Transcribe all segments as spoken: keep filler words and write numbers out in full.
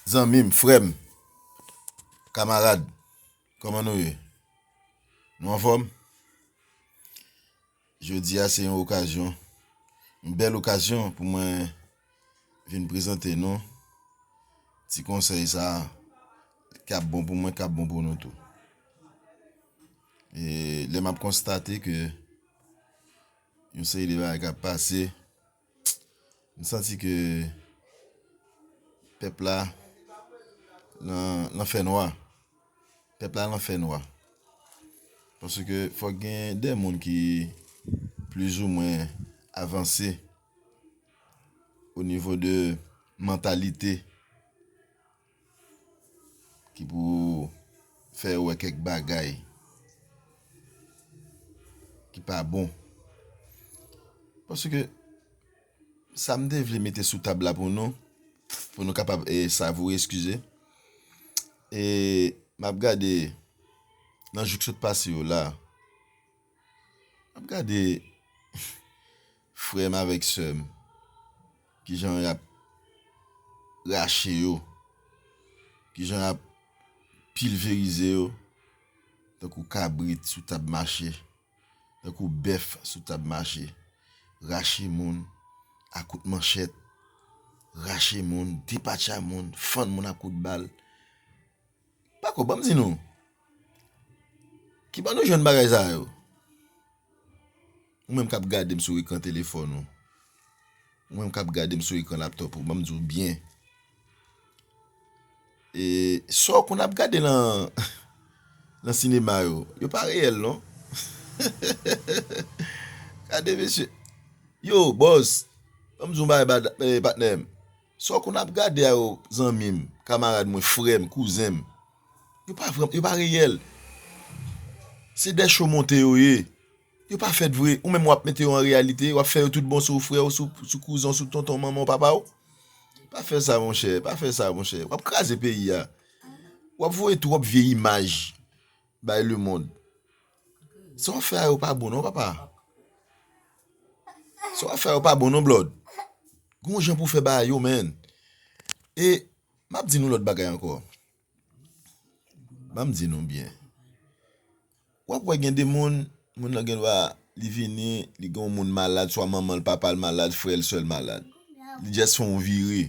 Zanmi m, frè m, kamarad, kòman nou ye? Nou anfòm? Jodi a se yon okazyon, yon bèl okazyon pou mwen vin prezante nou ti konsèy sa a k ap bon pou mwen, k ap bon pou nou tou. E lè m ap konstate ke yon seri de bagay k ap pase, m santi ke pèp la nan, nan fènwa. Pèp la nan fènwa. Paske fòk gen de moun ki plizoumwen avanse o nivo de mantalite ki pou fè yo wè kèk bagay ki pa bon. Paske sa m te vle mete sou tab la pou nou, pou nou kapab e, savoure, eskize. E m ap gade nan jou k sot pase yo la, m ap gade frè m avèk sè m, kijan y ap rache yo, kijan y ap pilverize yo, tankou kabrit sou tab mache, tankou bèf sou tab mache, rache moun a kout manchèt, rache moun, depatcha moun, fann moun a kout bal. Pako, ban m di nou, ki bò nou jwenn bagay sa yo? Ou menm k ap gade m sou ekran telefòn ou, ou menm k ap gade m sou ekran laptòp ou, ban m di w byen. E sa w konn ap gade nan, nan sinema yo, yo pa reyèl non. Gade mesye. Yo, bòs, ban m di w yon bagay, bad- eh, patnè m. Sa w konn ap gade a yo, zanmi m, kamarad mwen, frè m, kouzen m, yo pa vrèm, yo pa reyèl. Se de cho monte yo ye. Yo pa fèt vre. Ou menm w ap mete yo an reyalite, w ap fè yo tout bon sou frè w, sou, sou kouzen w, sou tonton, manman w, papa w. Pa fè sa, monchè, pa fè sa, monchè. W ap kraze peyi a. W ap voye twòp vye imaj bay lemonn. Sa w ap fè a yo pa bon non, papa. Sa w ap fè a yo pa bon non, blòd. Gon jan pou fè bagay yo, menn. E m ap di nou lòt bagay ankò. Ban m di nou byen. W ap wè gen de moun, moun nan gen dwa, li vini, li gen yon moun malad, swa manman l, papa l malad, frè l, sè l malad. Li just fè yon vire.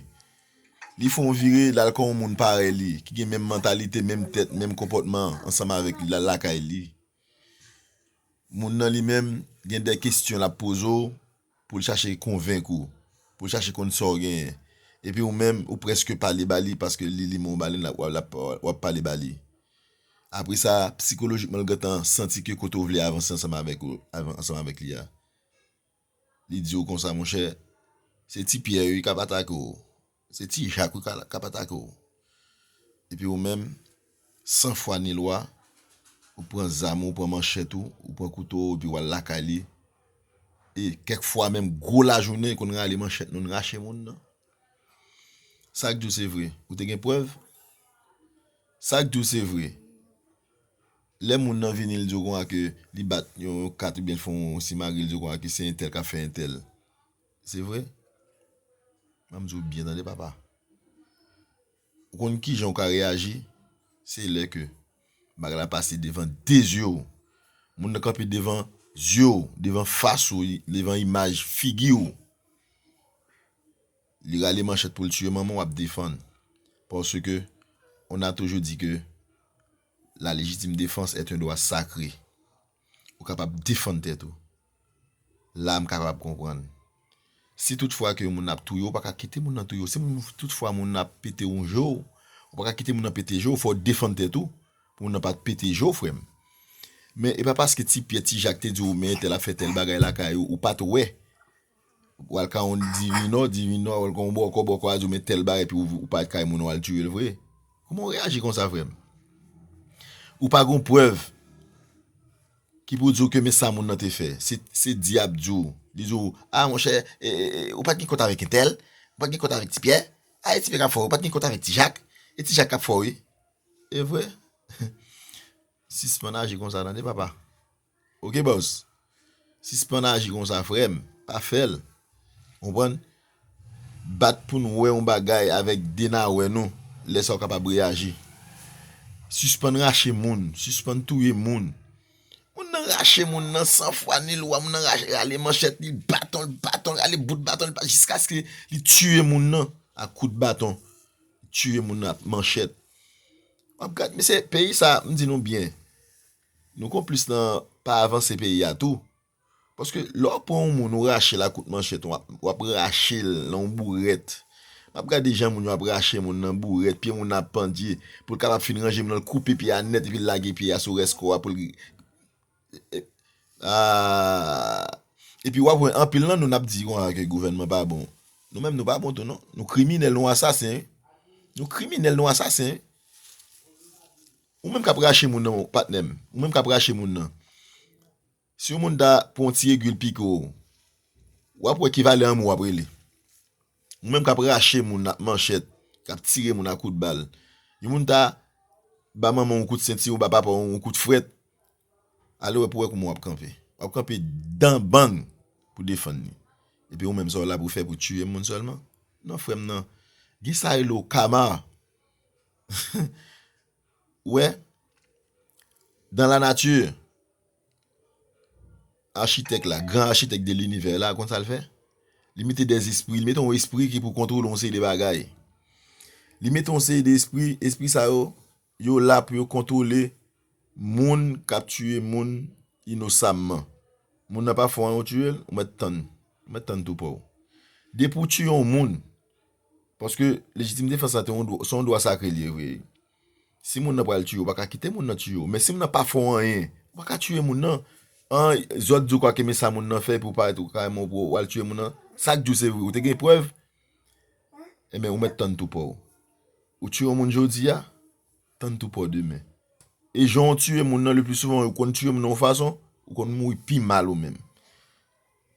Li fè yon vire, l al kay yon moun parèy li, ki gen menm mantalite, menm tèt, menm konpòtman ansanm avèk li, l al lakay li. Moun nan li menm, gen de kesyon l ap poze w, pou l chache konvenk ou, pou l chache konn sa w genyen. Epi ou menm, ou prèske pale ba li, paske li, li menm ou ba li, l ap, w ap, w ap pale ba li. Apre sa, sikolojikman, l gentan santi ke kote w vle avanse ansanm avèk ou, avan- ansanm avèk li a. Li di w konsa, monchè, se Ti Pyè wi k ap atake w. Se Ti Jak wi k a- k ap atake w. Epi ou menm, san fwa ni lwa, ou pran zam ou, ou pran manchèt ou, ou pran kouto w, epi w al lakay li. E kèk fwa menm gwo lajounen, konn rale manchèt nou, n rache moun nan. Sa k di w se vre? Ou te gen prèv? Sa k di w se vre? Lè moun nan vini, l di w konsa ke li bat yon, yon kat oubyen l fè yon simagri, l di w konsa ke se entèl k ap fè entèl. Se vre? Ban m di w byen, tande, papa. Ou konn kijan w ka reyaji? Se lè ke bagay la pase devan de zye w. Moun nan kanpe devan zye w, devan fas ou, devan imaj figi w. Li rale manchèt pou l tiye manman w, w ap defann. Paske on a toujours dit que la légitime défense est un droit sacré. Ou kapab defann tèt ou. La, m kapab konprann. Si toutfwa ke yon moun ap touye w, ou pa ka kite moun nan touye w. Si moun, toutfwa moun nan ap pete yon je w, ou pa ka kite moun nan pete je w, fò w defann tèt ou pou moun nan pa t pete je w, frè m. Men e pa paske Ti Pyè, Ti Jak te di w, men entèl ap fè tèl bagay lakay ou, ou pa t wè. W al kay yon divinò, divinò, w al kay yon bòkò, bòkò a di w, men tèl bagay, epi ou, ou pa t kay moun, w al tiye l vre. Kòman w reyaji konsa, frè m? Ou pa gon prèv ki pou di w ke men sa moun nan te fè. Se, se dyab di w. Li di w, a, monchè, e, e, e, ou pa t gen kont avèk entèl, ou pa t gen kont avèk Ti Pyè. A, e Ti Pyè k ap fè w, ou pa t gen kont avèk Ti Jak. E Ti Jak k ap fè w, wi. E vre? Sispann aji konsa, tande, papa. Oke, bòs. Sispann aji konsa, frè m. Pa fè l. Konprann? Bat pou n wè yon bagay avèk de nawè nou. lè sa w kapab reyaji. Sispann rache moun, sispann touye moun. Moun nan rache moun nan san fwa ni lwa, moun nan rache, rale manchèt li, baton l, baton l, rale bout baton l, jiskaske li tiye moun nan ak kout baton. Tiye moun nan ak manchèt. W ap gad, mesye, peyi sa, m di nou byen, nou konplis nan pa avanse peyi a tou. Paske lè w pran yon moun, ou rache l ak kout manchèt, w ap, w ap rache l nan yon bourèt. M ap gade jan moun yo ap rache moun nan bourèt, pye moun nan ap pandye, pou l kapab fin ranje moun nan, l koupe pye a nèt, epi l lage pye a sou rès kò a pou l. Ah. Epi w ap wè anpil nan nou n ap di konsa ke gouvènman pa bon. Nou menm nou pa bon tou non. Nou kriminèl, nou asasen. Nou kriminèl, nou asasen. Ou menm k ap rache moun nan, patnè m. Ou menm k ap rache moun nan. Si yon moun ta pran yon ti egil pike w, w ap wè ki valè anmou w ap rele. Ou menm k ap rache moun ak manchèt, k ap tire moun ak kout bal. Yon moun ta ba manman w yon kout senti, ou ba papa w yon kout frèt. Ale wè pou wè kouman w ap kanpe. W ap kanpe dan bang pou defann li. Epi ou menm sa w la pou fè pou tiye moun sèlman? Non, frè m nan. Gen sa rele w kama. Ou wè, dans la nature, achitèk la, gran achitèk de linivè la, konn sa l fè? Li mete dèzespri, li mete yon espri ki pou kontwole yon seri de bagay. Li mete yon seri de espri, espri sa yo, yo la pou yo kontwole moun k ap tiye moun inosamman. Moun nan pa fè w anyen, ou tiye l, ou mèt tann. Ou mèt tann tou pa w. Depi w tiye yon moun, paske lejitim defans la te yon dwa, se yon dwa sakre li ye vre. Si moun nan pral tiye w, ou pa ka kite moun nan tiye w. Men si moun nan pa fè w anyen, ou pa ka tiye moun nan. An, zòt di w kwake men sa moun nan fè epi w parèt ou kareman w pou w al tiye moun nan. Sa k di w se vre, ou te gen prèv? Enben, ou mèt tann tou pa w. Ou tiye yon moun jodi a, tann tou pa w demen. E jan w tiye moun nan, le pli souvan, ou konn tiye moun nan yon fason, ou konn mouri pi mal ou menm.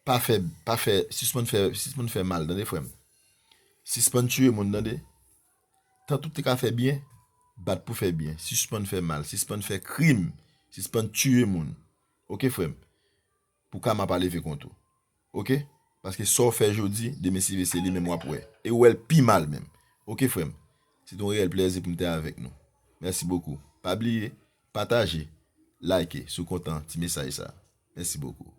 Pa fè, pa fè, sispann fè, sispann fè mal, tande, frè m. Sispann tiye moun, tande. Tank ou te ka fè byen, bat pou fè byen. Sispann fè mal, sispann fè krim, sispann tiye moun. Oke, frè m? Pou kama pa leve kont ou. Oke? Paske sa w fè jodi, demen si Dye vle, se li menm w ap wè. E w wè l pi mal menm. Oke, frè m? Se te yon reyèl plèzi pou m te avèk nou. Mèsi bokou. Pa bliye, pataje, like, si w kontan ti mesaj sa. Mèsi bokou.